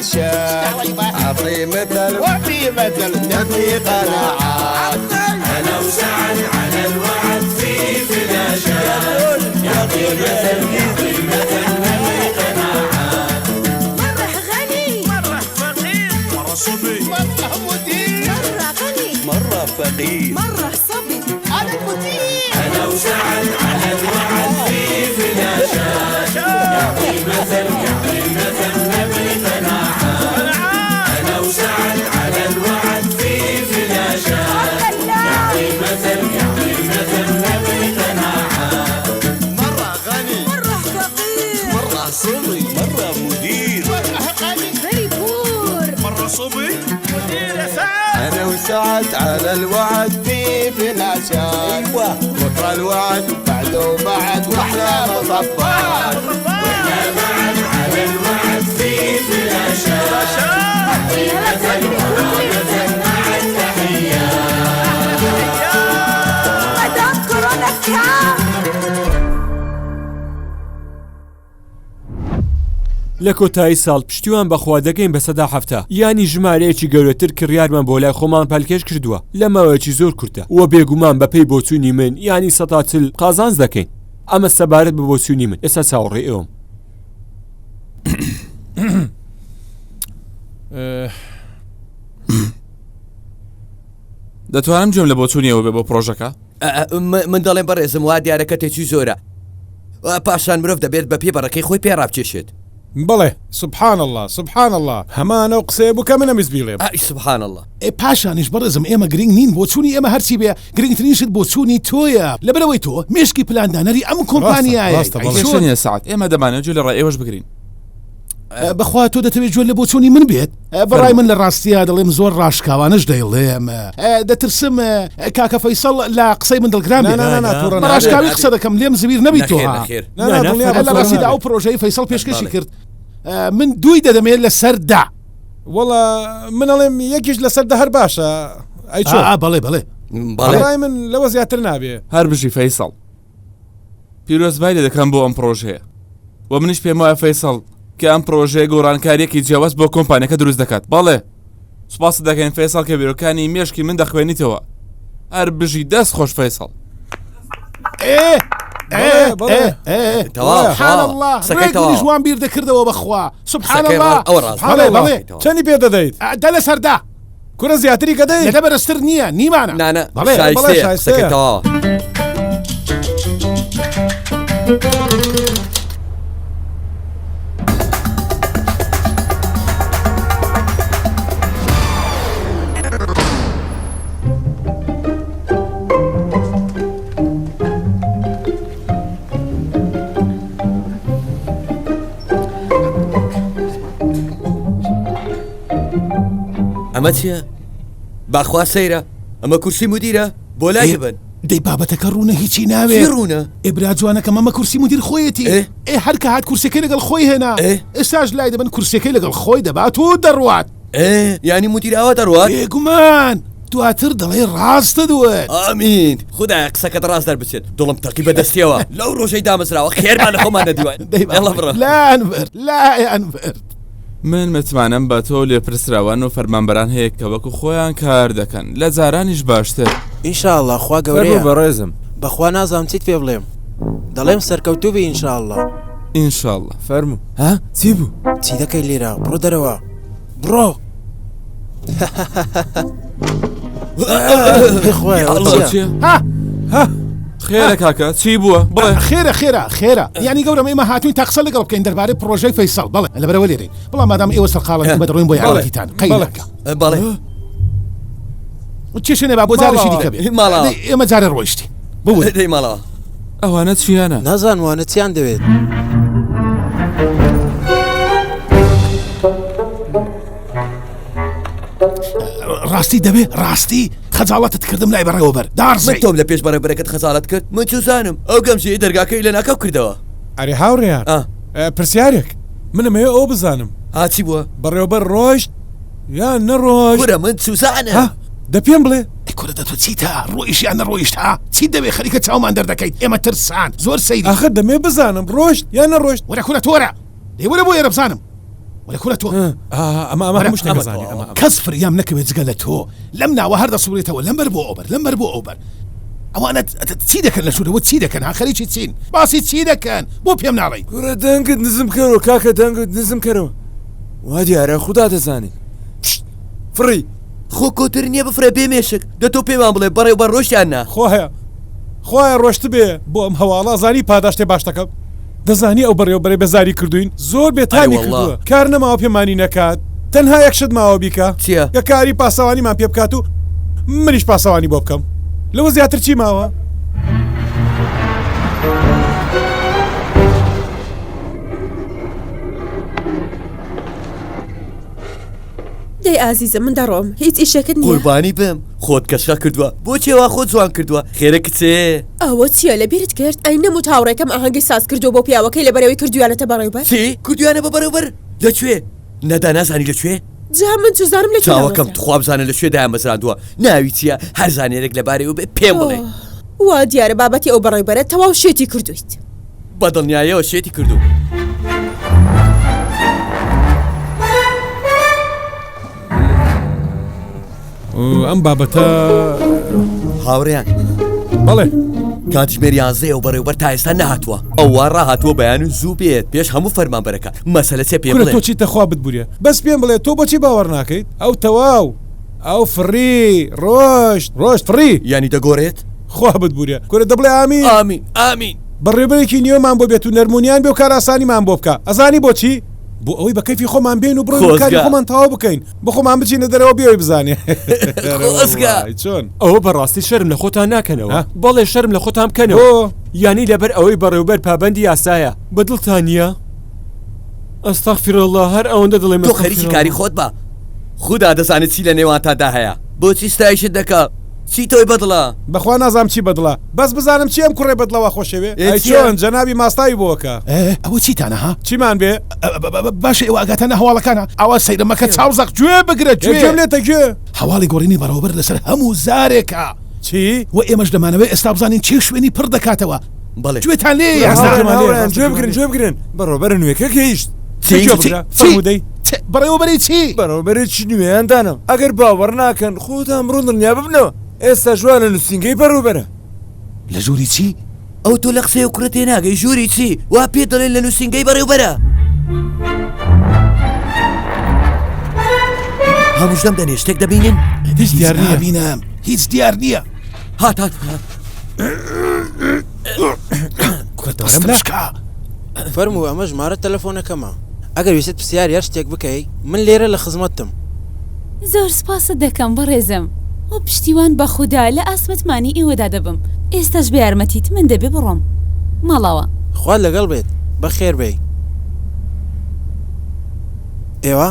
فلاشات أعطي مثل وفي مثل نبني قناعات أنا وسعد على الوعد في فلاشات يعطي مثل يعطي مثل نبني قناعات مرة غني مرة فقير مرة صبي مرة مدير مرة غني مرة فقير مرة صبي أنا المدير أنا وسعد على الوعد في فلاشات يعطي مثل يعطي مثل نبني قناعات أنا وسعد على الوعد في فلاشات يعطي مثل يعطي مثل نبني قناعات مرة غني مرة فقير مرة صبي مرة مدير مرة غني very poor مرة صبي مدير يا سعد أنا وسعد على الوعد في فلاشات أيوة بكرة الوعد بعده بعد وأحلى مطبات واحنا بعد على الوعد في فلاشات يعطي مثل مثل مع التحيات مدام كورونا كام لە کۆتایی ساڵ پشتیوان بەخوا دەگەین بە 70% یانی ژمارەیەکی گەورەتر کڕیارمان بۆ لای خۆمان پەلکێش کردووە لە ماوەیەکی زۆر کورتە وە بێگومان بەپێی بۆچوونی من یانی 40% قازانج دەکەین ئەمە سەبارەت بە بۆچوونی من ئێستا چاوەڕێی ئێوەم. دەتوانم گوێم لە بۆچوونی ئێوە بێ بۆ پڕۆژەکە؟ من دەڵێم بەڕێزم وا دیارە کە تێچووی زۆرە پاشان مرۆڤ دەبێت بە پێی بەڕەکەی خۆی پێ ڕابکێشێت. بەڵێ سبحان اللە سبحان اللە هەمان ئەو قسەیە بوو کە من ئەمویست بیڵێم. ئای سبحان اللە. ئێ پاشانیش بەڕێزم ئێمە گرنگ نین بۆچوونی ئێمە هەرچی بێ گرنگترین شت بۆچوونی تۆیە لەبەرئەوەی تۆ مێشکی پلاندانەری ئەم ڕاستە کۆمپانیایەی ڕاستە ئەی بەڵێ. کێشە چۆن؟ نییە سەعد ئێمە دەمانەوێت گوێ لە ڕای ئێوەش بگرین. بەخوا تۆ دەتەوێت گوێت لە بۆچوونی من بێت؟ بەڕای فەرموو. من لە ڕاستیا دەڵێم زۆر ڕاشکاوانەش دەیڵێم دەترسم کاکە فەیسەڵ لە قسەی من دڵگران نا بێت نا نا نا توڕە بە نابێ. ڕاشکاوی قسە دەکەم لێم زویر نەبی تۆ نەخێر ها نەخێر. نا نا نا، دڵنیا بە لە توڕە ڕاستیدا نابێ. ئەو پرۆژەی فەیسەڵ پێشکەشی بەڵێ. کرد من دووی دەدەمێ لەسەر دە. وەڵا من ئەڵێم یەکیش لەسەر دە هەر باشە ئەی چۆن؟ ئا بەڵێ بەڵێ. بەڵێ. بەڕای من لەوە زیاتر نابێ. هەر بژی فەیسەڵ. پیرۆزبای لێ دەکەم بۆ ئەم پڕۆژەیە وە منیش پێم وایە فەیسەڵ کە ئەم پڕۆژەیە گۆڕانکاریەکی جیاواز بۆ کۆمپانیەکە دروست دەکات بەڵێ سوپاست دەکەین فەیسەڵ کە بیرۆکانی مێشکی من دەخوێنیتەوە هەر بژی دەست خۆش فەیسەڵ. ئێ بەڵێ بەڵێ. ئێ تەواو سبحان تەواو. اللە قسەکەی ڕێک منیش تەواوە. وام بیر دەکردەوە بەخوا سبحان قسەکەی اللە ڕاست ئەوە ڕاست سبحان بەڵێ اللە بەڵێ بەڵێ چەنی پێ دەدەیت؟ دە لەسەر دە. کورە زیاتری کە دەی. لە دە بەرزتر نییە نیمانە. نانا بەڵێ بەڵێ شایستەیە قسەکەی شایستەیە. تەواوە. ئەمە چییە؟ باخوا سەیرە ئەمە کورسی مدیرە بۆ لای ببن دەی بابەتەکە ڕوونە هیچی ناوێ چی ڕوونە؟ ئێ برا جوانەکەم ئەمە کورسی مدیر خۆیەتی ئێ؟ ئێ هەر کە هات کورسیەکەی لەگەڵ خۆی هێنا ئێ؟ ئێستاش لای دەبن کورسیەکەی لەگەڵ خۆی دەبات و دەڕوات ئێ یانی مدیر ئاوا دەڕوات؟ بێگومان دواتر دەڵێ ڕاستت وت. ئامین خودایە قسەکەت ڕاست دەربچێت دڵم تەقی بە دەستیەوە لەو ڕۆژەی دامەزراوە خێرمان لە خۆمان نەدیوە دەی ئێڵە بڕۆ. لایان برد لایان برد. من متمانەم بە تۆ و لێپرسراوان و فەرمانبەران هەیە کە وەکو خۆیان کار دەکەن لە جارانیش باشتر. ان شاء اللە خوا گەورەیە. فەرموو بەڕێزم. بەخوا نازانم چیت پێ بڵێم دەڵێم سەرکەوتوو بی ان شاء اللە. ان شاء اللە. فەرموو. ها چی بوو؟ چی دەکەی لێرە بڕۆ دەرەوە بڕۆ. خوایە ئەوە چیە؟ ها ها خێرە کاکە چی بووە بڵێ خێرە خێرە خێرە یانی گەورەم ئێمە هاتوین تا قسە لەگەڵ بکەین دەربارەی پڕۆژەی فەیسەڵ بەڵێ لەبەرەوە لێرەین بەڵام مادام ئێوە سەرقاڵن ئێمە دەڕۆین بۆ یارمەتیتان قەیرانکە بەڵێ کێشە نەبا بۆ جارێکی دیکە بێ ماڵەوە ئێمە جارێ ڕۆیشتین ببورە دەی ماڵەوە ئەوانە چیانە؟ نازانم وانە چیان دەوێت. ڕاستی دەبێ ڕاستی خەجاڵەتت کردم لای بەڕێوەبەر داڕزێ من تۆم لە پێش بەڕێوەبەرەکەت خەجاڵەت کرد من چوزانم ئەو گەمژەیە دەرگاکەی لەناکاو کردەوە. ئەرێ هاوڕێیان پرسیارێک من ئەمەوێ ئەوە بزانم ها چی بووە؟ بەڕێوەبەر ڕۆیشت یان نەڕۆیشت؟ کورە من چوزانم. ها دە پێم بڵێ. ئەی کورە دە تۆ چیتە ڕۆیشت یان نەڕۆیشت ها چیت دەوێ خەریکە چاومان دەردەکەیت ئێمە ترسان زۆر سەیری. ئاخر دەمەوێ بزانم ڕۆیشت یان نەڕۆیشت؟ وەرە کورە تۆ وەرە دەی وەرە بۆ ئێرە بزانم. وەرە کورە تۆ. ئەمە ئەمە هەموو شتێک ئەزانێ ئەمە. کەس فریام نەکەوێت جگە لە تۆ. لەم ناوە هەر دەسوڕێتەوە لەم بەر بۆ ئەوبەر لەم بەر بۆ ئەوبەر. ئەوانە چی دەکەن لە ژوورەوە چی دەکەن ها خەریکی چین؟ باسی چی دەکەن؟ بۆ پێم ناڵێی؟ کورە دەنگت نزم کەرەوە کاکە دەنگت نزم کەرەوە وا دیارە خودا دەزانێت. پشت فڕی. خۆ کۆتر نییە بفرێ بێ مێشک. دە تۆ پێمان بڵێ بەڕێوبەر ڕۆشت یان نا؟ خوایە خوایە ڕۆشتبێ بۆ ئەم هەواڵە زانی پاداشتێ باش دەکەم. دەزانی ئەو بەڕێوەبەرەی بەزاری کردووین زۆر بێتامی کردووە کار نەماوە پێمانی نەکات تەنها یەک شت ماوە بیکا چیە؟ کە کاری پاسەوانیمان پێ بکات و منیش پاسەوانی بۆ بکەم لەوە زیاتر چی ماوە؟ دەی ئازیزم من دەڕۆم هیچ ئیشێکت نییە؟ قوربانی بم خۆت کەشخە کردووە بۆچی وا خۆت جوان کردووە خێرە کچێ؟ ئەوە چییە لەبیرت کرد ئەی نەموت هاوڕێکەم ئاهەنگی ساز کردووە بۆ پیاوەکەی لەبەرئەوەی کردویانەتە بەڕێوبەر؟ چی؟ کردویانە بە بەڕێوبەر؟ لە کوێ؟ نەدا نازانی لە کوێ؟ جا من چوزانم لە کوێ چاوەکەم توخوا بزانە لە کوێ دایانمەزراندووە ناوی چییە هەر زانیارێک لەبارەیەوە بێ پێم بڵێ. وا دیارە بابەتی ئەو بەڕێوبەرە تەواو شێتی کردوویت. بە دڵنیایەوە شێتی کردووم. ئەم بابەتە هاوڕێیان بەڵێ کاتژمێر یانزەیە و بەڕێوبەر تا ئێستا نەهاتووە ئەو وا ڕاهاتووە بەیان و زوو بێت پێش هەموو فەرمانبەرەکە مەسەلە چیە پێم کورە بڵێ تۆ چیتە خوا بتبورێ بەس پێم بڵێ تۆ بۆچی باوەڕ ناکەیت ئەو تەواو ئەو فڕی ڕۆشت ڕۆشت فڕی یانی دەگۆرێت خوا بتبورێ کورە دەبڵێ ئامین ئامین ئامین بەڕێوبەرێکی نوێمان بۆ بێت و نەرمونیان بێ و کارئاسانیمان بۆ بکا ئەزانی بۆچی بۆ ئەوەی بە کەیفی خۆمان بێین و بڕۆین و کاری خۆزگە. خۆمان تەواو بکەین بۆ خۆمان بچینە دەرەوە بێ ئەوەی بزانێ خۆزگە. وەڵڵای چۆن. ئەوە بەڕاستی شەرم لە خۆتان ناکەنەوە؟ ها؟ بەڵێ شەرم لە خۆتان بکەنەوە. بۆ؟ یانی لەبەر ئەوەی بەڕێوبەر پابەندی یاسایە بە دڵتان نییە؟ استغفراللە هەر ئەوەندە دەڵێم تۆ خەریکی کاری استغفراللە. خۆت بە خودا دەزانێت چی لە نێوانتاندا هەیە بۆچی ستایشت دەکا چی تۆی بەدڵە؟ بەخوا نازانم چی بەدڵە بەس بزانم چی ئەم کوڕەی بەدڵە وا خۆشەوێ ئێ ئەی چیە؟ چۆن جەنابی ماستاوی بۆ ئەکا. ئێ ئەوە چیتانە ها؟ چیمان بێ؟ باشە ئێوە ئاگاتان لە هەواڵەکانە؟ ئاوا سەیرم مەکە چاو زەق گوێ بگرە ئێ گوێ. گوێم لێتە گوێ. هەواڵی گۆڕینی بەڕێوەبەر لەسەر هەموو زارێکە. چی؟ وە ئێمەش دەمانەوێ ئێستا بزانین کێ شوێنی پڕ دەکاتەوە. بەڵێ. گوێتان لێیە یان نا؟ هاوڕێیان هاوڕێیان گوێ بگرن گوێ بگرن بەڕێوەبەرە نوێکە گەیشت. چی؟ گوێ چی؟ بگرە چی؟ فەرموودەی. چ؟ بەڕێوەبەری چی؟ بەڕێوەبەرێکی نوێیان دانا ئەگەر باوەڕ ناکەن خۆتان بڕۆن دڵنیا ببنەوە ئێستاش وا لە نووسینگەی بەڕێوەبەرە. لە ژووری چی؟ ئەو تۆ لە قسەی ئەو کوڕە تێناگەی ژووری چی؟ وا پێت دەڵێن لە نووسینگەی بەڕێوبەرە. هەمووش دەم دەنێ شتێک دەبینن؟ هیچ دیار نییە. نابینم هیچ دیار نییە. هات هات هات. کورە دەستم شکا. فەرموو ئەمە ژمارە تەلەفۆنەکەمە ئەگەر ویستت پرسیار یان شتێک بکەی من لێرە لە خزمەتتم. زۆر سپاست دەکەم بەڕێزم و پشتیوان بە خودا لە ئاست متمانەی ئێوەدا دەبم، ئێستاش بە یارمەتیت من دەبێ بڕۆم ماڵاوا. خوات لەگەڵ بێت، بەخێر بێی. ئێوە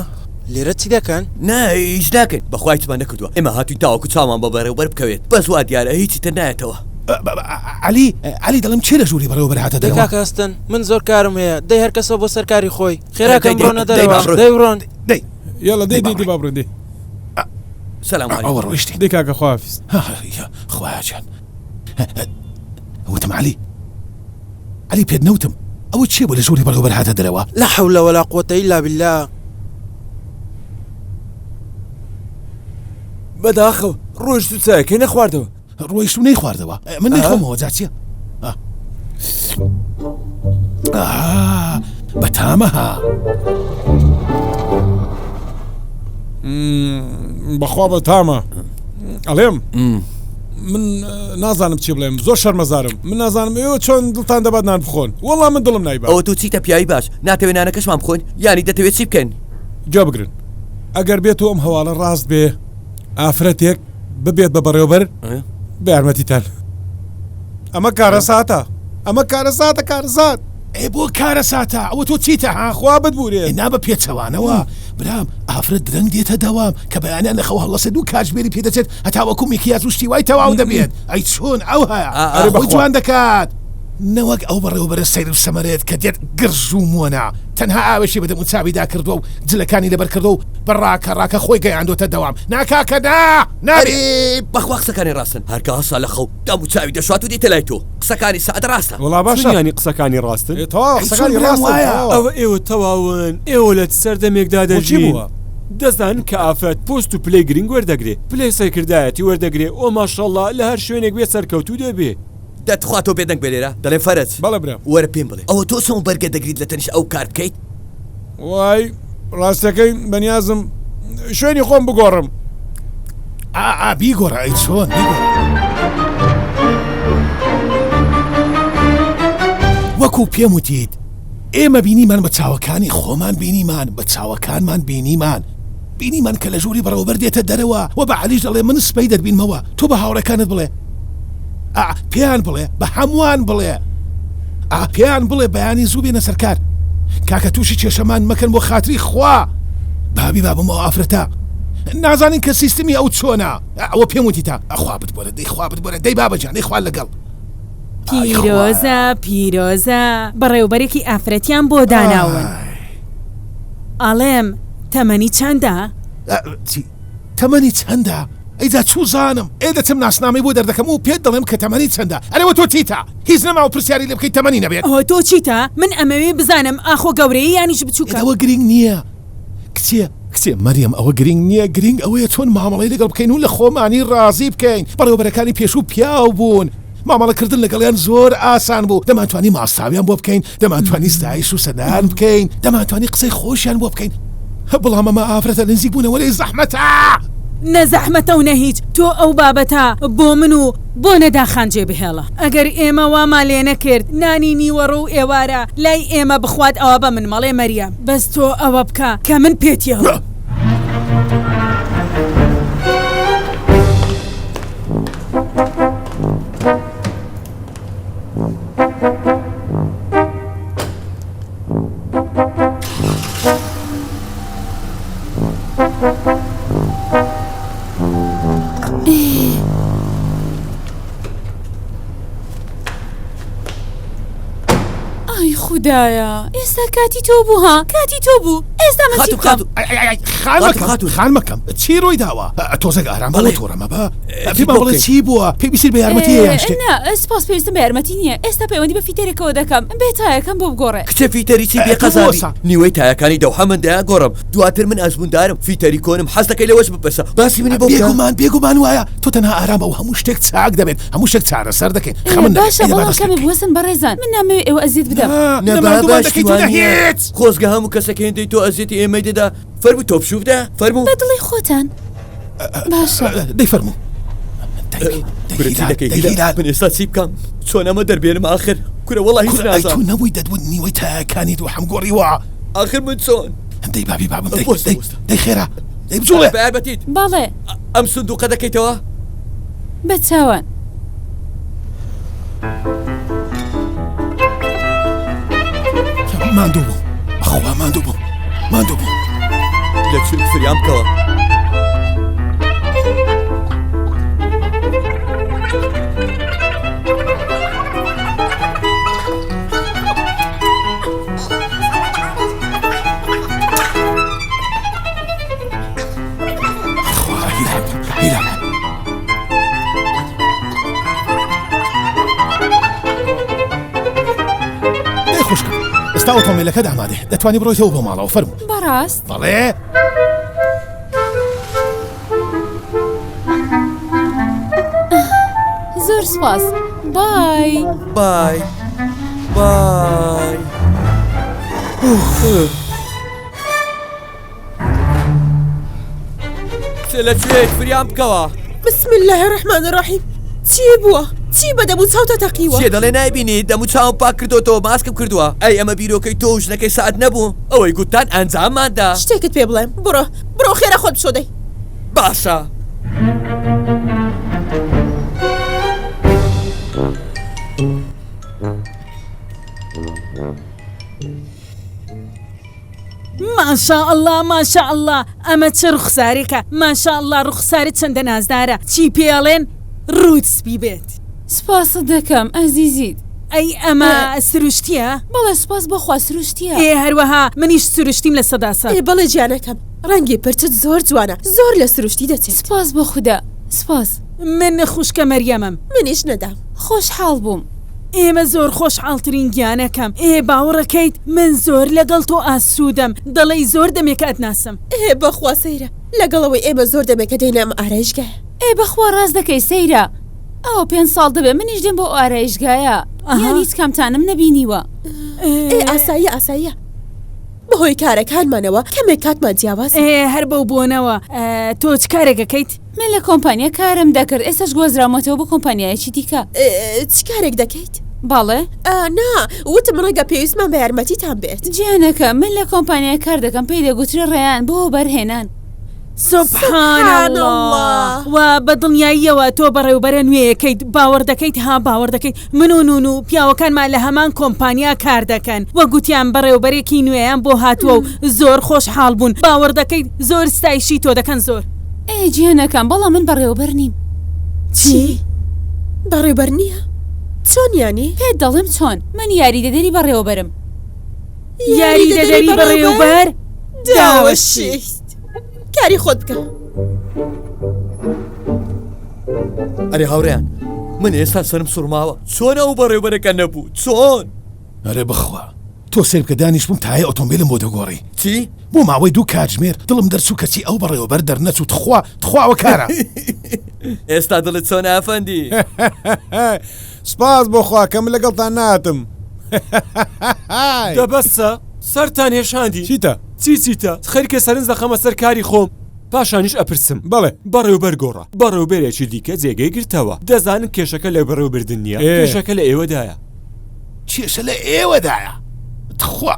لێرە چی دەکەن؟ نا هیچ ناکەین، بەخوا هیچمان نەکردووە، ئێمە هاتووین تاوەکو چاومان بە بەڕێوبەر بکەوێت، بەس وا دیارە هیچی تر نایەتەوە. عەلی، عەلی دەڵێم کێ لە ژووری بەڕێوەبەر هاتە دەی دەرەوە؟ کاکە هەستن، من زۆر کارم هەیە، دەی هەر کەسەو بۆ سەر کاری خۆی، خێرا کەن دەی دەی بڕۆنە دەی با دەرەوە، بڕۆین. دەی بڕۆن. دەی. یەڵا دەی دەی با دەی دەی بڕۆین. با بڕۆین دەی. سلام ئەوە علیکم. ڕۆیشتین. دەی کاکە خواحافیز. خوایە گیان. وتم عەلی، عەلی پێت نەوتم ئەوە کێ بوو لە ژووری بەڕێوەبەر هاتە دەرەوە؟ لا حول ولا قوة الا باللە. بەداخەوە ڕۆیشت و چایەکەی نەخواردەوە. ڕۆیشت و نەیخواردەوە من نەیخۆمەوە جا چیە بەتامە ها بەخوا بەتامە ئەڵێم من نازانم چی بڵێم زۆر شەرمەزارم من نازانم ئێوە چۆن دڵتان دەبات نان بخۆن وەڵام من دڵم نایبا ئەوە تۆ چیتە پیاوی باش ناتەوێ نانەکەشمان بخۆین یانی دەتەوێت چی بکەین گوێ بگرن ئەگەر بێت و ئەم هەواڵە ڕاست بێ ئافرەتێک ببێت بە بەڕێوبەر بە یارمەتیتان ئەمە کارەساتە ئەمە کارەساتە کارەسات. ئێ بۆ کارەساتە ئەوە تۆ چیتە ها؟ خوا بتبورێت. ئێ نا بە پێچەوانەوە برام ئافرەت درەنگ دێتە دەوام کە بەیانیان لە خەو هەڵەسێت دوو کاتژمێری پێ دەچێت هەتاوەکو میکیاج و شتی وای تەواو دەبێت ئەی چۆن ئەوهایە ئەرێ خۆی بەخوا. جوان دەکات نەوەک ئەو بەڕێوەبەرە سەیر و سەمەرەیەت کە دێت گرژ و مۆنە. تەنها ئاوێکی بە دەموچاویدا کردووە و جلەکانی لەبەر کردووە و بە ڕاکە ڕاکە خۆی گەیاندۆتە دەوام. نا کاکە نا! نابێ! ئەرێ بەخوا قسەکانی ڕاستن هەر کە هەستا لە خەو دەموچاوی دەشوات و دێتە لای تۆ قسەکانی سەعد ڕاستە. وەڵا باشە. چۆن یانی قسەکانی ڕاستن؟ ئێ تەواوە ئەی چۆن قسەکانی برام ڕاستن وایە؟ تەواوە. ئەوە ئێوە تەواون ئێوە لە چ سەردەمێکدا بۆ چی دەژین؟ بووە؟ دەزانن کە ئافرەت پۆست و پلەی گرنگ وەردەگرێ پلەی سەرکردایەتی وەردەگرێ و ماشەڵڵا لە هەر شوێنێک بێ سەرکەوتوو دەبێ. دە تخوا تۆ بێدەنگ بێ لێرە دەڵێم فەرەج. بەڵێ برام. وەرە پێم بڵێ ئەوە تۆ چۆن بەرگە دەگریت لە تەنیشت ئەو کار بکەیت؟ وای ڕاستەکەی بەنیازم شوێنی خۆم بگۆڕم. ئا ئا بیگۆڕە ئەی چۆن بیگۆڕە. وەکو پێم وتیت ئێمە بینیمان بە چاوەکانی خۆمان بینیمان بە چاوەکانمان بینیمان بینیمان کە لە ژووری بەڕێوەبەر دێتە دەرەوە و بە عەلیش دەڵێ من سبەی دەتبینمەوە تۆ بە هاوڕێکانت بڵێ ئا پێیان بڵێ بە هەمووان بڵێ ئا پێیان بڵێ بەیانی زوو بێنە سەر کار کاکە تووشی کێشەمان مەکەن بۆ خاتری خوا بابی بابم ئەو ئافرەتە نازانین کە سیستمی ئەو چۆنە ئەوە پێم وتیتە ئەخوا بتبۆرە دەی خوا بتبۆرە دەی بابە گیان دەی خوا لەگەڵ پیرۆزە پیرۆزە بەڕێوبەرێکی ئافرەتیان بۆ داناون ئەڵێم تەمەنی چەندە؟ چی تەمەنی چەندە؟ ئەی جا چوزانم؟ ئێ دەچم ناسنامەی بۆ دەردەکەم و پێت دەڵێم کە تەمەنی چەندە. ئەرێ وە تۆ چیتە؟ هیچ نەماوە پرسیاری لێ بکەیت تەمەنی نەبێت. ئەوە تۆ چیتە؟ من ئەمەوێ بزانم ئاخۆ گەورەیە یانیش بچوکە؟ ئێ ئەوە گرینگ نییە کچێ. کچێ مەریەم ئەوە گرینگ نییە، گرینگ ئەوەیە چۆن مامەڵەی لەگەڵ بکەین و لە خۆمانی ڕازی بکەین. بەڕێوەبەرەکانی پێشوو پیاو بوون. مامەڵەکردن لەگەڵیان زۆر ئاسان بوو، دەمانتوانی ماستاویان بۆ بکەین، دەمانتوانی ستایش و سەنایان بکەین، دەمانتوانی قسەی خۆشیان بۆ بکەین، بەڵام ئەمە ئافرەتە نزیکبوونەوە لێی زەحمەتە. نە زەحمەتە و نە هیچ، تۆ ئەو بابەتە بۆ من و بۆ نەدا خان جێ بهێڵە. ئەگەر ئێمە وامان لێ نەکرد نانی نیوەڕۆ و ئێوارە لای ئێمە بخوات ئەوە بە من مەڵێ مەریەم، بەس تۆ ئەوە بکە کە من پێتی ئەڵێم. ئای خودایە ئێستا کاتی تۆ بوو ها کاتی تۆ بوو ئێستا من چی بکەم؟ خانمەکەم خانمەکەم چی ڕووی داوە تۆزێک ئارام بەڵێ توڕە مەبە پێمان بڵێ چی بووە پێویستت بە یارمەتی هەیە یان شتێک؟ نا سپاس پێویستم بە یارمەتی نییە ئێستا پەیوەندی بە فیتەرێکەوە دەکەم بێ تایەکەم بۆ بگۆڕێ. کچە فیتەری چی بێ قەزابی نیوەی تایەکانی دەوحە من دەیانگۆڕم دواتر من ئەزموندارم فیتەری کۆنم حەز دەکەی لەوەش بپرسە باسی منی بۆ بکە. بێگومان بێگومان وایە تۆ تەنها ئارام بە و هەموو شتێک چاک دەبێت هەموو شتێک چارەسەر دەکەین خەمت نەبێت باشە ئەی با بەڵام دەست پێ کەمێ بکەین. بوەستن بەڕێزان من نامەوێ ئێوە ئەزیەت بدەم. نا نا نە ماندوومان بابە دەکەیت و شتی نە وا نییە هیچ. خۆزگە هەموو کەسێک هێندەی تۆ ئەزیەتی ئێمەی دەدا فەرموو تۆ پشوو بدە فەرموو. بە دڵی خۆتان باشە. دەی فەرموو. کورە چی دەکەی هیلال من ئێستا چی بکەم چۆن ئەمە دەربێنم ئاخر کورە وەڵا هیچ کورە ئەی تۆ نازانم. نەبووی دەتوت نیوەی تایەکانی دووحەم گۆڕیوە. ئاخر من چۆن. دەی بابی بابم دەی وەستە دەی وەستە. دەی خێرا دەی بجوڵێ. بە یارمەتیت. بەڵێ. ئەم سندوقە دەکەیتەوە؟ بە چاوان. ماندوو بووم بەخوا ماندوو بووم ماندوو بووم. لە چرک فریام بکەوە. خوا هیلاک بووم هیلاک بووم. ئێ خوشکم ئێستا ئۆتۆمبیلەکەت ئامادەیە دەتوانی بڕۆیتەوە بۆ ماڵەوە فەرموو. بەڕاست؟ بەڵێ. زۆر سوپاس بای. بای بای. کچێ لە کوێیت فریام بکەوە. بسم اللە الرحمن الرحیم چی بووە چی بە دەمو چاوتا تەقیوە؟ کچێ دەڵێ نایبینی دەمو چاوم پاک کردۆتەوە ماسکم کردووە ئەی ئەمە بیرۆکەی تۆ و ژنەکەی سەعد نەبوو ئەوەی گوتتان ئەنجاممان دا. شتێکت پێ بڵێم بڕۆ بڕۆ خێرا خۆت بشۆ دەی. باشە. ماشاء اللە ماشاء اللە ئەمە چ ڕوخسارێکە ماشاء اللە ڕوخسارت چەندە نازدارە چی پێ ئەڵێن ڕووت سپی بێت. سپاست دەکەم ئەزیزیت. ئەی ئەمە سروشتییە؟ بەڵێ سوپاس بۆ خوا سروشتییە. ئێ هەروەها منیش سروشتیم 100%. ئێ بەڵێ گیانەکەم ڕەنگی پرچت زۆر جوانە زۆر لە سروشتی دەچێت. سوپاس بۆ خودا سوپاس. من خوشکە مەریەمم. منیش نەدام. خۆشحاڵ بووم. ئێمە زۆر خۆشحاڵترین گیانەکەم. ئێ باوەڕەکەیت من زۆر لەگەڵ تۆ ئاسوودەم دەڵێی زۆر دەمێکە ئەتناسم. ئێ بەخوا سەیرە لەگەڵ ئەوەی ئێمە زۆر دەمێکە دێینە ئەم ئارایشگایە. ئێ بەخوا ڕاست دەکەی سەیرە ئەوە پێنج ساڵ دەبێ منیش دێم بۆ ئەو ئارایشگایە یان هیچ کامتانم نەبینیوە. ئێ ئاساییە ئاساییە بەهۆی کارەکانمانەوە کەمێک کاتمان جیاوازە. ئێ هەر بەو بۆنەوە تۆ چ کارێک ئەکەیت؟ من لە کۆمپانیا کارم دەکرد ئێستاش گوازراومەتەوە بۆ کۆمپانیایەکی دیکە. چ کارێک دەکەیت؟ بەڵێ. نا وتم ڕەنگە پێویستمان بە یارمەتیتان بێت. گیانەکەم من لە کۆمپانیای کار دەکەم پێی دەگوترێ ڕەیان بۆ وەبەرهێنان. سبحان اللە وە بە دڵنیاییەوە تۆ بەڕێوبەرە نوێیەکەیت باوەڕ دەکەیت ها باوەڕ دەکەیت من و نونو پیاوەکانمان لە هەمان کۆمپانیا کار دەکەن وە گوتیان بەڕێوبەرێکی نوێیان بۆ هاتووە و زۆر خۆشحاڵ بوون باوەڕ دەکەیت زۆر ستایشی تۆ دەکەن زۆر. ئێ گیانەکەم بەڵام من بەڕێوەبەر نیم. چی؟ بەڕێوبەر نییە؟ چۆن یانی؟ پێت دەڵێم چۆن من یاریدەدەری بەڕێوەبەرم. یاریدەدەری بەڕێوبەر؟ داوەشیت کاری خۆت بکە. ئەرێ هاوڕێیان من ئێستا سەرم سوڕماوە چۆن ئەو بەڕێوبەرەکە نەبوو چۆن؟ ئەرێ بخوا تۆ سەیر بکە دانیشتبووم تایەی ئۆتۆمبیلم بۆ دەگۆڕی. چی؟ بۆ ماوەی دوو کاتژمێر دڵم دەرچوو کەچی ئەو بەڕێوەبەر دەرنەچوو تخوا تخوا ئەوە کارە. ئێستا دڵت چۆنە ئەفەندی؟ سپاس بۆ خوا کە من لەگەڵتان نەهاتم. دە بەسە سەرتان هێشاندی. چیتە؟ چی چیتە؟ خەریکە سەرنج دەخەمە سەر کاری خۆم پاشانیش ئەپرسم. بەڵێ. بەڕێوبەر گۆڕا بەڕێوبەرێکی دیکە جێگەی گرتەوە دەزانن کێشەکە لە بەڕێوبردن نییە کێشەکە لە ئێوەدایە. کێشە لە ئێوەدایە تخوا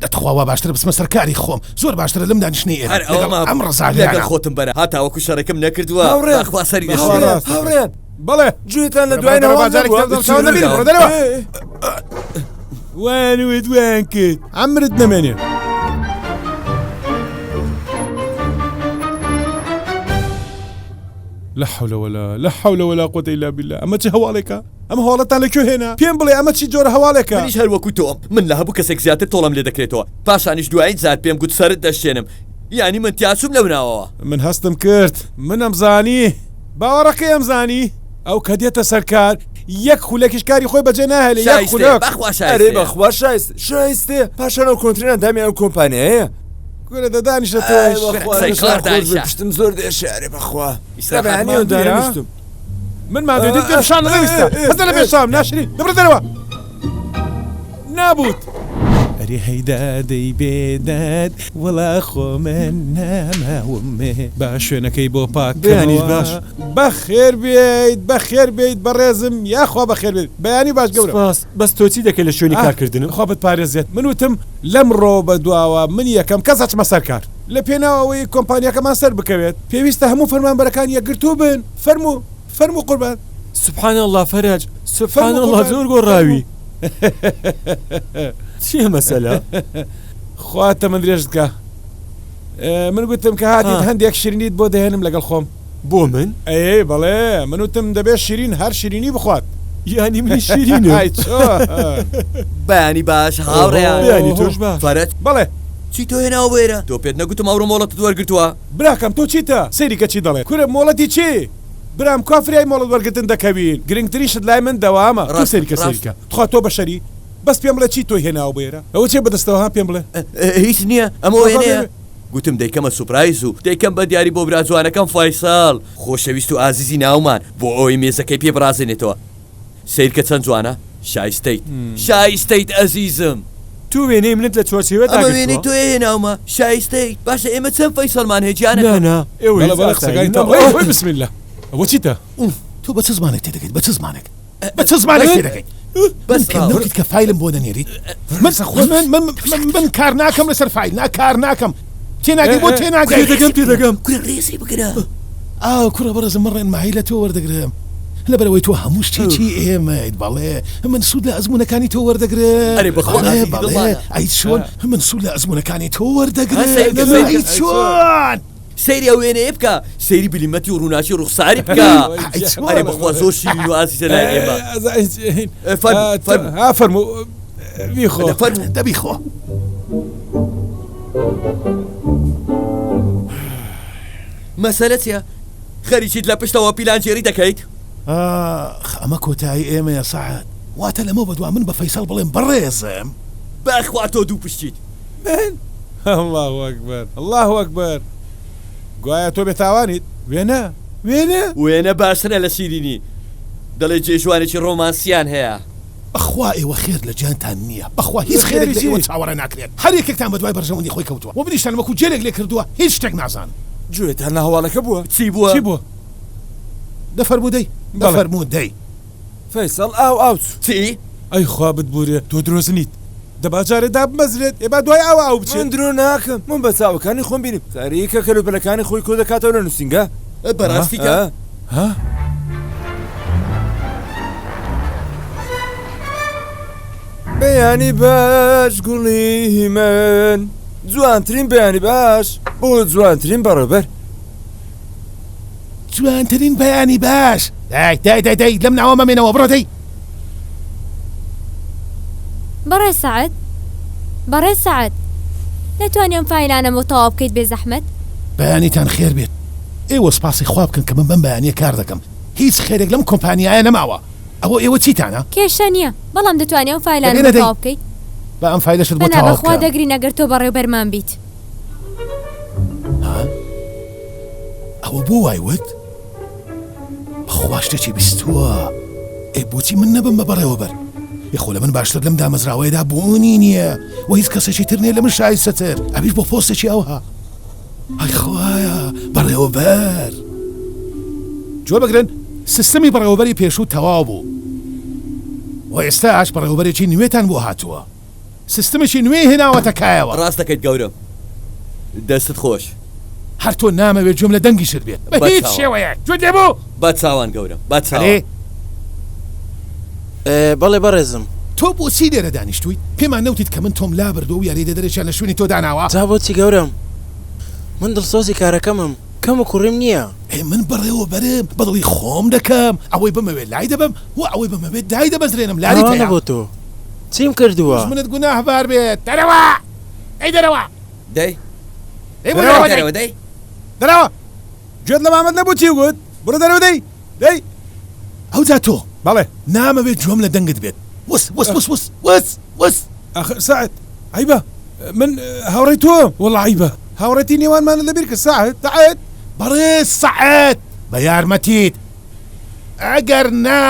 دەتخوا وا باشترە بچمە سەر کاری خۆم زۆر باشترە لەم دانیشتنەی ئێرە هەر ئەوە لەگەڵ مابوو ئەم ڕەزالانە. لەگەڵ خۆتم بەرە هەتاوەکو شەڕێکم نەکردووە هاوڕێیان بەخوا سەری هاوڕێیان دەشێوێنم. هاوڕێیان بەڵێ گوێتان لە بەرە دوایین بەرە هەواڵ با جارێکی نەبووە؟ تر دڵم نەبینم بڕۆ دەرەوە. وان وت وان کرد. عەمرت نەمێنێ. لا حول ولا لا حول ولا قوة إلا بالله ئەمە چ هەواڵێکە؟ ئەم هەواڵەتان لە کوێ هێنا؟ پێم بڵێ ئەمە چی جۆرە هەواڵێکە؟ منیش هەر وەکو تۆم من لە هەبوو کەسێک زیاتر تۆڵەم لێ دەکرێتەوە پاشانیش دوایین جار پێم گوت سەرت دەشکێنم یانی من تیاچووم لەو ناوەوە. من هەستم کرد من ئەمزانی باوەڕەکەی ئەمزانی ئەو کە دێتە سەر کار یەک خولەکیش کاری خۆی بەجێ ناهێلێ یەک شایستەیە خولەک. بەخوا ئەرێ شایستەیە. بەخوا شایست شایستەیە پاشان ئەو کۆنترین ئەندامی ئەم کۆمپانیایەیە. کورە دە دانیشە ئای تۆش. بەخوا قسەی دەستم کار خۆش بێ دانیشە. پشتم زۆر دێشێ ئەرێ بەخوا لە ئیسراحەت بەیانیەوە ماندووی ها؟ دانەنیشتم. من ماندووی دیت پێم شان نەویستە هەستە لە پێش چاوم ناشرین دەبرە دەرەوە نابوت. ئەرێ هەی دادەی بێداد وەڵا خۆ من نەماوم با شوێنەکەی بۆ پاک بەیانیت کەمەوە. باش. بەخێر بێیت بەخێر بێیت بەڕێزم یاخوا بەخێر بێیت بەیانی باش گەورەم. سپاس بەس تۆ چی دەکەی لە شوێنی ئاه کارکردنم؟ خوا بتپارێزێت من وتم لەمڕۆ بە دواوە من یەکەم کەس ئەچمە سەر کار لە پێناو ئەوەی کۆمپانیاکەمان سەر بکەوێت پێویستە هەموو فەرمانبەرەکان یەکگرتوو بن فەرموو فەرموو قوربان. سبحان اللە فەرەج سبحان فەرموو اللە قوربان زۆر گۆڕاوی فەرموو. چیە مەسەلە؟ خوا تەمەن درێژت کا من گوتم کە هاتیت هەندێک شیرینیت بۆ دەهێنم لەگەڵ خۆم. بۆ من؟ ئەی بەڵێ من وتم دەبێ شیرین هەر شیرینی بخوات. یانی منیش شیرینم؟ ئای چۆن. بەیانی باش هاوڕێیان. بەیانی تۆش باش. فەرەج. بەڵێ. چی تۆ هێناوە بۆ ئێرە؟ تۆ پێت نەگوتم ئەوڕۆ مۆڵەتت وەرگرتووە؟ براکەم تۆ چیتە؟ سەیری کە چی دەڵێ. کورە مۆڵەتی چی؟ برام کوا فریای مۆڵەت وەرگرتن دەکەوین؟ گرنگترین شت لای من دەوامە. تۆ ڕاستە سەیری کە سەیری ڕاستە. کە. تخوا تۆ بەشەری؟ بەس پێم بڵێ چی تۆی هێناوە بۆ ئێرە؟ ئەوە چیە بەدەستەوە ها پێم بڵێ؟ هیچ نییە ئەمە با با وێنەیە. بێ. گوتم دەیکەمە سوپرایز و دەیکەم بە دیاری بۆ برا جوانەکەم فایسەڵ خۆشەویست و ئازیزی ناومان بۆ ئەوەی مێزەکەی پێ بڕازێنێتەوە سەیرکە چەند جوانە شایستەیت شایستەیت ئەزیزم. تۆ وێنەی منت لە چوارچێوەدا ئەمە وێنەی گرتووە؟ تۆیە هێناومە شایستەیت باشە ئێمە چەند فەیسەڵمان هەیە گیانەکەم؟ نا نا ئێوە بەڵێ هیچ بەڵێ ئاسایی قسەکانی نەبوو. تەواو ئەی بسم اللە ئەوە چیتە؟ تۆ بە چ زمانێک تێدەگەیت بە چ زمانێک بە چ زمانێک تێدەگەیت بەس من پێم نەوتیت کە فایلم بۆ دەنێریت من من من من من کار ناکەم لەسەر فایل نا کار ناکەم تێناگەی بۆ تێناگەی تێدەگەم تێدەگەم کورە ڕێزی بگرە ئا کوڕە بەڕێزم من ڕێنمایی لە تۆ وەردەگرم لەبەرئەوەی تۆ هەموو شتێکی ئێمەیت بەڵێ من سوود لە ئەزموونەکانی تۆ وەردەگرم ئەرێ بەخوا بەڵێ ئازیزی بەڵێ دڵمانە ئەی چۆن من سوود لە ئەزموونەکانی تۆ ها وەردەگرم سەیرکە سەیرکە ئەی چۆن. سەیری ئەو وێنەیە بکە سەیری بلیمەتی و ڕووناکی ڕوخساری بکە ئەرێ بەخوا زۆر شیرین و ئازیزە لای ئێمە فەرموو فەرموو بیخۆ فەرموو دە بیخۆ. مەسەلە چیە؟ خەریکیت لە پشتەوە پیلانگێری دەکەیت؟ ئاخ ئەمە کۆتایی ئێمەیە سەعد واتە لەمە بەدوا من بە فەیسەڵ بڵێم بەڕێزم؟ بەخوا تۆ دوو پشتیت. من؟ اللە اکبر اللە اکبر گوایە تۆ بێتاوانیت؟ وێنە؟ وێنە؟ وێنە باشترە لە شیرینی دەڵێ جێژوانێکی ڕۆمانسیان هەیە. بەخوا ئێوە خێر لە گیانتان نییە بەخوا هیچ خێرێک لە ئێوە چاوەڕێ ناکرێت هەر یەکێکتان بەدوای بەرژەوەندی خۆی کەوتووە و منیشتان وەکو جێلێک لێ کردووە هیچ شتێک نازانم. گوێتان لە هەواڵەکە بووە؟ چی بووە؟ چی بووە؟ دە فەرموو دەی دە فەرموو دەی. فەیسەڵ ئاو ئاو چوو. چی؟ ئەی خوا بتبورێ تۆ درۆزنیت دەبا جارێ دابمەزرێت ئێ با دوای ئاوا ئاو بچێت. من درۆ ناکەم من بە چاوەکانی خۆم بینیم خەریکە کەلوپەلەکانی خۆی کۆ دەکاتەوە لە نووسینگە. بەڕاستی کە؟ ها؟ بەیانی باش گوڵی من جوانترین بەیانی باش بۆ جوانترین بەڕێوبەر. جوانترین بەیانی باش دای دای دای دای لەم ناوە مەمێنەوە بڕۆ دەی. بەڕێز سەعد بەڕێز سەعد دەتوانی ئەم فایلانەم بۆ تەواو بکەیت بێ زەحمەت؟ بەیانیتان خێر بێت ئێوە سپاسی خوا بکەن کە من بەم بەیانیە کار دەکەم هیچ خێرێک لەم کۆمپانیایە نەماوە ئەوە ئێوە چیتانە؟ کێشە نیە بەڵام دەتوانی ئەم فایلانەم دەبێ بۆ نەدەی تەواو بکەیت؟ با ئەم فایلەشت بۆ پەنا تەواو بەخوا بکەم. دەگرین ئەگەر تۆ بەڕێوبەرمان بیت. ها؟ ئەوە بۆ وای وت؟ بەخوا شتێکی بیستووە. ئێ بۆچی من نەبم بە بەڕێوەبەر؟ ئێ خۆ لە من باشتر لەم دامەزراوەیەدا بوونی نییە و هیچ کەسێکی تر نییە لە من شایستەتر ئەویش بۆ پۆستێکی ئەوها. ئای خوایە بەڕێوەبەر. گوێ بگرن سیستەمی بەڕێوەبەری پێشوو تەواو بوو و ئێستاش بەڕێوەبەرێکی نوێتان بۆ هاتووە سیستمێکی نوێی هێناوەتە کایەوە. ڕاست دەکەیت گەورەم دەستت خۆش. هەر تۆ نامەوێت گوێم لە دەنگیشت بێت بە هیچ شێوەیەک گوێت لێ بوو؟ بە چاوان گەورەم بە چاوان. ئەرێ. بەڵێ بەڕێزم. تۆ بۆچی لێرە دانیشتوویت؟ پێمان نەوتیت کە من تۆم لابردووە و یاریدەدەرێکیان لە شوێنی تۆ داناوە؟ جا بۆچی گەورەم؟ من دڵسۆزی کارەکەمم، کەم و کوڕیم نییە. ئێ من بەڕێوەبەرم، بە دڵی خۆم دەکەم، ئەوەی بمەوێت لای دەبەم و ئەوەی بمەوێت دایدەبەزرێنم، لاریت تاوانە هەیە؟ بۆ تۆ، چیم کردووە؟ دوژمنت گوناهبار بێت، دەرەوە! دەی دەرەوە! دەی! دەی بۆ دەرەوە دەی! دەی! دەرەوە! گوێت لە مامەت نەبوو چی وت؟ بڕۆ دەرەوە دەی! دەی! ئەوجا تۆ. بەڵێ. نامەوێت گوێم لە دەنگت بێت. وس وس وس وس وس وس. ئاخر سەعد عەیبە من هاوڕێی تۆم. وەڵا عەیبە هاوڕێتی نێوانمانت لەبیر کرد سەعد سەعد. بەڕێز سەعد بە یارمەتیت ئەگەر نا.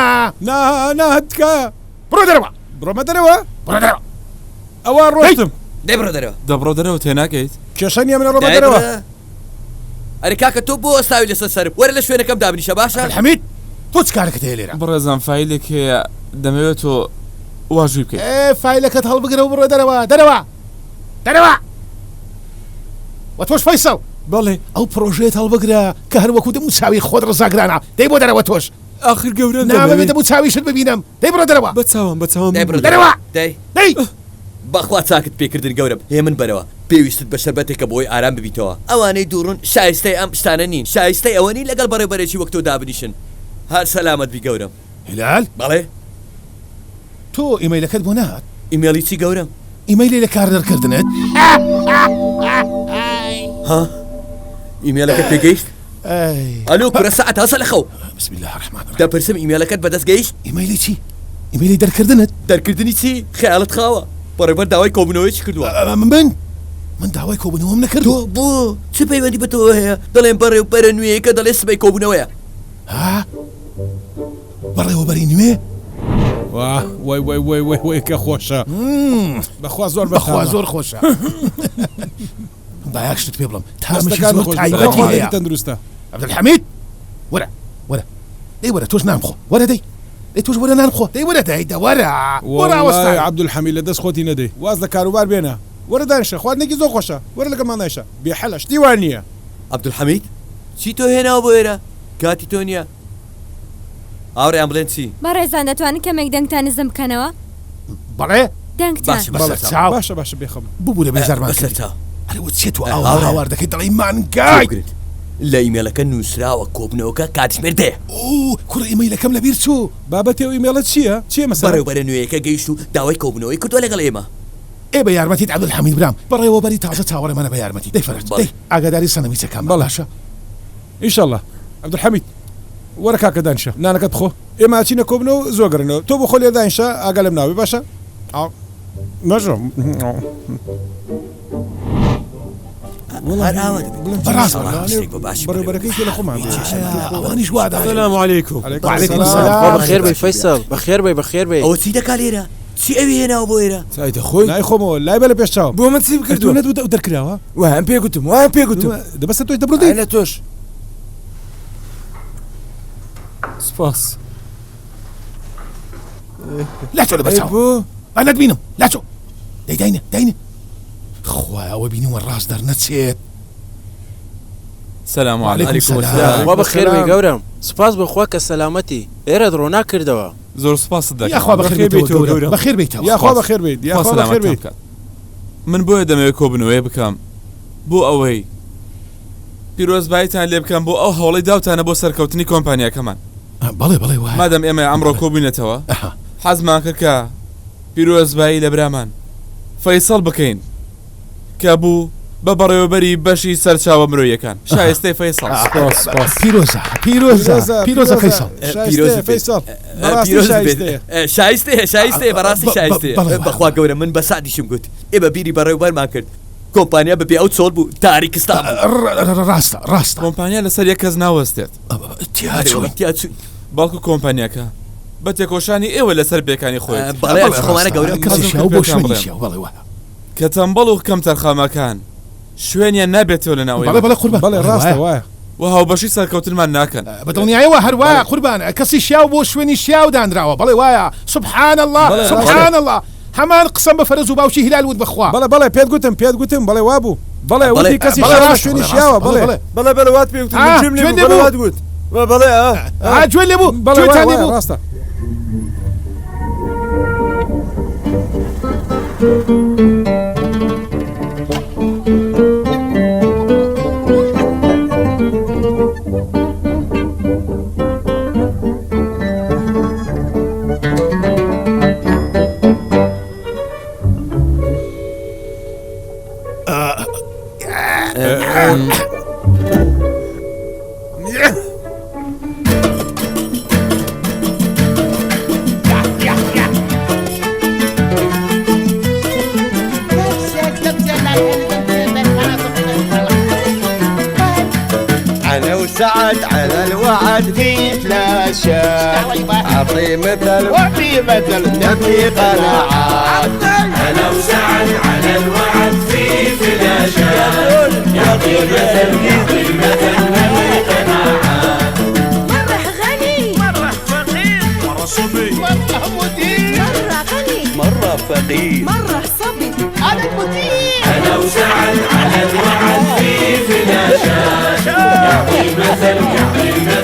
نا نا تکایە. بڕۆ دەرەوە. بڕۆمە دەرەوە؟ بڕۆ دەرەوە. ئەوا ڕۆشتم. دەی بڕۆ دەرەوە. دە بڕۆ دەرەوە تێناگەیت؟ کێشە نییە من ئەڕۆمە دەرەوە. ئەرێ کاکە تۆ بۆ وەستاوی لەسەر سەرم وەرە لە شوێنەکەم دابنیشە باشە. عەبدولحەمید تۆ چ کارەکەت هەیە لێرە؟ بەڕێزان فایلێک هەیە دەمەوێت تۆ واژووی بکەیت. ئێ فایلەکەت هەڵبگرە و بڕۆ دەرەوە دەرەوە دەرەوە وە تۆش فەیسەڵ. بەڵێ. ئەو پڕۆژەیەت هەڵبگرە کە هەر وەکو دەم و چاوی خۆت ڕزاگرانە دەی بۆ دەرەوە تۆش. ئاخر گەورەم دەمەوێ. نامەوێ دەم و چاویشت ببینم دەی بڕۆ دەرەوە. بە چاوان بە چاوان دەی بڕۆ دەرەوە دەی. دەی. بەخوا چاکت پێکردن گەورەم هێمن بەرەوە پێویستت بە شەربەتێکە بۆی ئارام ببیتەوە ئەوانەی دووڕوون شایستەی ئەم شتانە نین شایستەی ئەوە نین لەگەڵ بەڕێوبەرێکی وەک تۆ دابنیشن هەر سەلامەت بی گەورەم. هیلال. بەڵێ. تۆ ئیمەیلەکەت بۆ نەهات؟ ئیمەیڵی چی گەورەم؟ ئیمەیلی لە کار دەرکردنت؟ ها؟ ئیمەیڵەکەت پێگەیشت؟ ئەلۆ کورە سەعد هەسە لە خەو. بسم الله الرحمن الرحیم. دەپرسم ئیمێڵەکەت بەدەست گەیشت؟ ئیمەیلی چی؟ ئیمەیلی دەرکردنت؟ دەرکردنی چی؟ خەیاڵت خاوە. بەڕێوبەر داوای کۆبوونەوەیەکی کردووە. من؟ من داوای کۆبوونەوەم نەکردووە. تۆ بۆ؟ چ پەیوەندی بە تۆوە هەیە؟ دەڵێم بەڕێوبەرە نوێیەکە دەڵێ سبەی کۆبوونەوەیە. ها؟ بەڕێوەبەری نوێ؟ واه وای وای وای وای وای کە خۆشە. بەخوا زۆر بەخوا زۆر خۆشە. با یەک شتت پێ بڵێم تامێکی زۆر تایبەتی هەیە. تەندروستە. عەبدولحەمید وەرە وەرە دەی وەرە تۆش نان بخۆ وەرە دەی دەی تۆش وەرە نان بخۆ دەی وەرە دەی دە وەرە بۆ ڕاوەستای. وەڵای عەبدولحەمید لە دەست خۆتی نەدەی واز لە کاروبار بێنە وەرە دانیشە خواردنێکی زۆر خۆشە وەرە لەگەڵمان دانیشە بێ حەلە شتی وا نییە. عەبدولحەمید چی تۆ هێناوە بۆ ئێرە کاتی تۆ نییە هاوڕێیان بڵێن چی؟ بەڕێزان دەتوانن کەمێک دەنگتان نزم بکەنەوە؟ بەڵێ. دەنگتان. باشە بەسەر چاو. باشە باشە بێخەم. ببورە بێزارمان کردی. بەسەر چاو. ئەرێ وە چیە تۆ ئاوا هاوار دەکەی دەڵێی مانگای. گوێ بگرن. لە ئیمێڵەکە نووسراوە کۆبوونەوەکە کاتژمێر دەیە. ئۆ کوڕە ئیمەیلەکەم لەبیر چوو. بابەتی ئەو ئیمێڵە چییە؟ چییە مەسەلە؟ بەڕێوبەرە نوێیەکە گەیشت و داوای کۆبوونەوەی کردووە لەگەڵ ئێمە. ئێ بە یارمەتیت عەبدولحەمید برام، بەڕێوەبەری تازە چاوەڕێمانە بە یارمەتیت. دەی فەرەج، دەی ئاگاداری سەنەویچەکان بە باشە؟ ئیشەڵا. عەبدولحەمید، وەرە کاکە دانیشە، نانەکەت بخۆ. ئێمە ئەچینە کۆبوونەوە و زوو ئەگەڕێینەوە. تۆ بۆ خۆ لێرە دانیشە، ئاگا لەم ناوە بێ باشە؟ باشە. بەخێر بێی فەیسەڵ بەخێر بێی بەخێر بێی. ئەوە چی دەکا لێرە؟ چی ئەوی هێناوە بۆ ئێرە؟ چای دەخۆی؟ لای خۆمەوە لای بە لە پێش چاوم. بۆ من چی بکردووە؟ نەت وت ئەو دەرکراوە؟ وایان پێ گوتم وایان پێ گوتم. دە بەسە تۆش دەبڕۆ دەی. لە تۆش. سپاس. لاچۆ لەبەر چاوم. بۆ؟ با نەتبینم لاچۆ. دەی داینە داینە. خوایە ئەوە بینیومە ڕاست دەرنەچێت. سلام علیکم. وعلیکم سلام. وا بەخێر بێی گەورەم سوپاس بۆ خوا کە سەلامەتی ئێرەت ڕۆناک کردەوە. زۆر سوپاست دەکەم. یاخوا بەخێر بێیتەوە گەورەم. بەخێر بێیتەوە. یاخوا بەخێر بێیت. خوا یاخوا بەخێر سەلامەتتان بێیت. بکات. من بۆیە دەمەوێت کۆبوونەوەیە بکەم بۆ ئەوەی پیرۆزباییتان لێ بکەم بۆ ئەو هەوڵەی داوتانە بۆ سەرکەوتنی کۆمپانیاکەمان. بەڵێ بەڵێ وایە. مادام ئێمە ئەمڕۆ کۆبووینەتەوە حەزمان کرد کە پیرۆزبایی لە برامان فەیسەڵ بکەین کە بوو بە بەڕێوەبەری بەشی سەرچاوە مرۆیەکان. شایستەی فەیسەڵ. سپاس سپاس. پیرۆزە پیرۆزە پیرۆزە فەیسەڵ. شایستەیە فەیسەڵ. بەڕاستی شایستەیە. شایستەیە شایستەیە بەڕاستی شایستەیە. بەخوا گەورە من بە سەعدیشم گوت ئێمە بیری بەڕێوبەرمان کرد کۆمپانیا بەبێ ئەو چۆڵ بوو تاریکستان بوو. ڕاستە ڕاستە. کۆمپانیا لەسەر یەک کەس ناوەستێت. تیاچووین. تیاچووین. بەڵکو کۆمپانیاکە بە تێکۆشانی ئێوە لەسەر پێکانی خۆیەتی. بەڵێ خۆمانە گەورە. کەسی شیاو بۆ شوێنی شیاو بەڵێ وایە. کە تەمبەڵ و کەمتەرخەمەکان شوێنیان نابێتەوە لە ناو ئێمە. بەڵێ بەڵێ قوربان. بەڵێ ڕاستە وایە. و هاوبەشی سەرکەوتنمان ناکەن. بە دڵنیایەوە هەر وایە قوربان. کەسی شیاو بۆ شوێنی شیاو دانراوە. بەڵێ وایە. سبحان اللە سبحان اللە. هەمان قسەم بە فەرەج و باوکی هیلال وت بەخوا. بەڵێ بەڵێ پێت گوتم پێت گوتم بەڵێ وابوو. بەڵێ وتی کەسی شیاو شوێنی شیاوە بەڵێ. بەڵێ بەڵێ وات پێ وتم من گوێم لێ بوو بەڵێ وات وت. بەڵێ ئا گوێ لێ بوو بەڵێ گوێتان لێ وایە بوو. ڕاستە. أنا وسعد على الوعد في فلاشات أعطي مثل وأعطي مثل نبني قناعات. أنا وسعد على الوعد في فلاشات يعطي مثل يعطي مثل نبني قناعات. مرة غني مرة فقير مرة صبي مرة مدير مرة غني مرة فقير مرة صبي أنا المدير. أنا وسعد على الوعد في فلاشات يعطي مثل يعطي مثل.